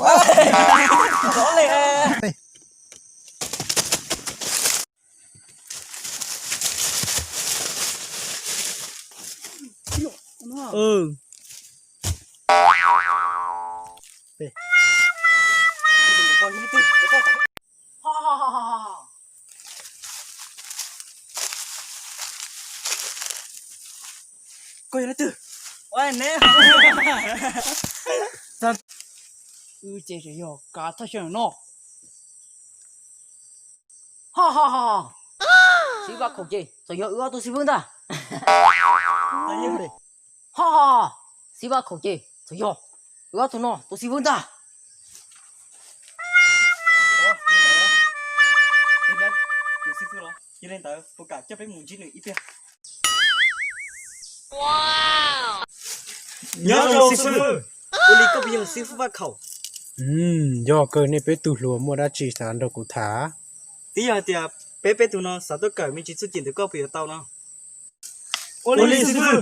Koj yog leej twg? Wb ces tseem yog kav thaj chaw no. Ho ho ho, Xib Vaj Khaum ces txawm yog wb ob tug xib fwb ntag. Ho ho ho, Xib Vaj Khaum ces txawm yog wb ob tug no tus xib fwb ntag. Tus xib fwb los yog li ntawd puas kam coj peb mus ntsib nws ib pliag? Nyob zoo xib fwb. Ua li koj puas yog xib fwb Vaj Khaum? Yog kawg, nej peb tug hluas muaj dab tsi xav nrog kuv tham? Twb yog hais tias peb peb tug no xav tuaj kawm me ntsis txuj ci ntawm koj puas yuav tau no? Ua li xib fwb.